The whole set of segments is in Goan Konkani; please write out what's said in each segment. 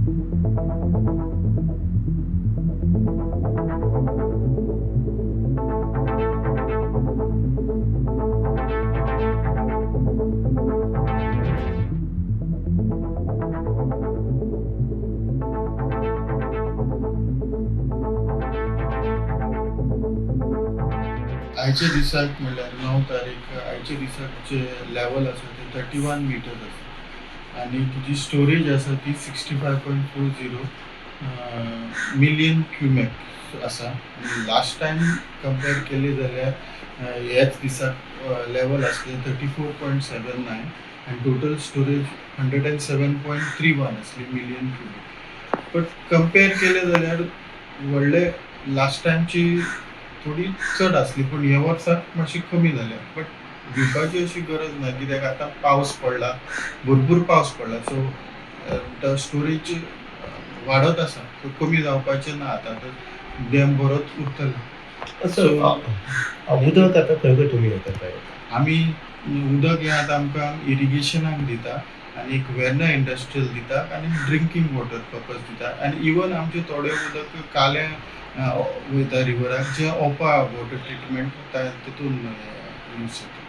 आयच्या दिसाक म्हणल्यार 9 तारीख आयच्या दिसाक जे लेवल आसा ते 31 मिटर्स आसा आनी तिजी स्टोरेज आसा ती 65.40 मिलियन क्युमेक आसा. लास्ट टायम कंपेर केली जाल्यार ह्याच दिसाक लेवल आसलें 34.79 आनी टोटल स्टोरेज 107.31 आसली मिलियन क्युबीक. बट कंपेर केलें जाल्यार व्हडले लास्ट टायमची थोडी चड आसली, पूण ह्या वर्साक मातशी कमी जाल्या. बट भिवपाची अशी गरज ना, कित्याक आतां पावस पडला, भरपूर पावस पडला, सो स्टोरेज वाडत आसा, सो कमी जावपाचें ना. आतां तर डॅम बरोच उरतलो. सर, उदक आतां खंय खंय तुमी हें करता? आमी उदक हें आतां आमकां इरिगेशनाक दिता आनी एक वेर्ना इंडस्ट्रियल दिता आनी ड्रिंकींग वॉटर पर्पज दिता. आनी इवन आमचें थोडें उदक काल्यां वयता रिवराक, जें ओपा वॉटर ट्रिटमेंट तितून यूज जाता.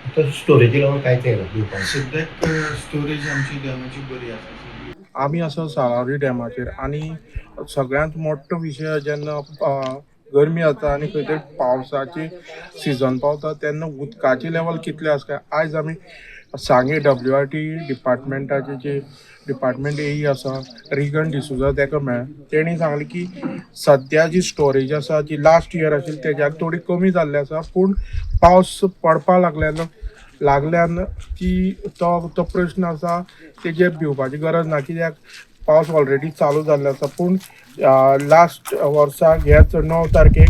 आतां स्टोरेजी लागून कांयच येना दिवपाक? सद्याक स्टोरेज आमची डॅमाची बरी आसा. आमी आसा साळावली डॅमाचेर आनी सगळ्यांत मोठो विशय, जेन्ना गरमी जाता आनी खंय तरी पावसाची सिजन पावता तेन्ना उदकाची लेवल कितलें आसा काय. आयज आमी सांगे WRT डिपार्टमेंटाचे जे डिपार्टमेंट एई आसा रिगन डिसुजा तेका मेळ्ळें. तेणी सांगलें की सद्या जी स्टोरेज आसा जी लास्ट इयर आशिल्ली तेज्यान थोडी कमी जाल्ली आसा, पूण पावस पडपा लागल्यान ती तो तो प्रश्न आसा तेजेर भिवपाची गरज ना, कित्याक पावस ऑलरेडी चालू जाल्लो आसा. पूण लास्ट वर्साक ह्याच 9 तारखेक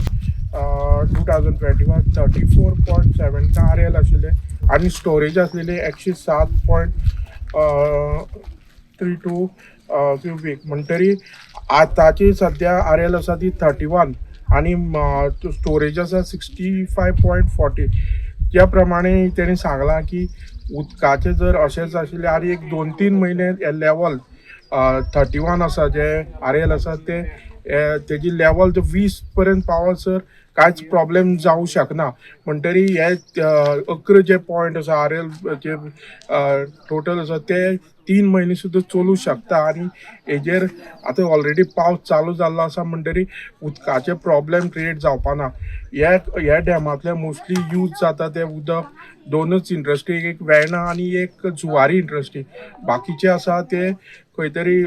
2021 34.7 RL आशिल्ले आनी स्टोरेज आसलेली 107.32 क्युबीक. म्हणटरी आतांची सद्या RL आसा ती 31 आनी स्टोरेज आसा 65.40. ज्या प्रमाणे तेणी सांगलां की उदकाचें जर अशेंच आशिल्लें आनी एक 2-3 म्हयने लेवल 31 आसा, जे RL आसा ते तेजी लेवल 20 पर्यंत पावसर कांयच प्रॉब्लेम जावं शकना. म्हणटरी हे 11 जे पॉयंट आसा RL जे टोटल आसा ते 3 म्हयने सुद्दां चलूं शकता. आनी हेजेर आतां ऑलरेडी पावस चालू जाल्लो आसा, म्हणटरी उदकाचे प्रॉब्लेम क्रिएट जावपा ना. ह्या डॅमांतले मोस्टली यूज जाता ते उदक दोनूच इंडस्ट्री, एक वेर्णा आनी एक जुवारी इंडस्ट्री. बाकीचे आसा ते खंय तरी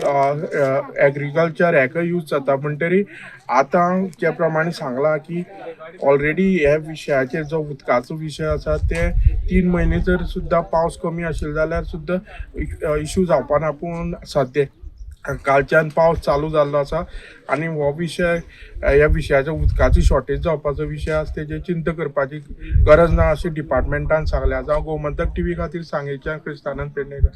एग्रीकल्चर हेका यूज जाता. म्हणटरी आतां ज्या प्रमाणे सांगलां की ऑलरेडी ह्या विशयाचेर जो उदकाचो विशय आसा ते 3 म्हयने जर सुद्दां पावस कमी आशिल्लो जाल्यार सुद्दां इशू जावपा ना. पूण सद्या कालच्यान पावस चालू जाल्लो आसा आनी हो विशय ह्या विशयाचो उदकाची शॉर्टेज जावपाचो विशय आसा तेजेर चिंता करपाची गरज ना अशें डिपार्टमेंटान सांगलें. हांव गोमंतक TV खातीर सांगेच्यान क्रिस्तानंद पेडणेकर.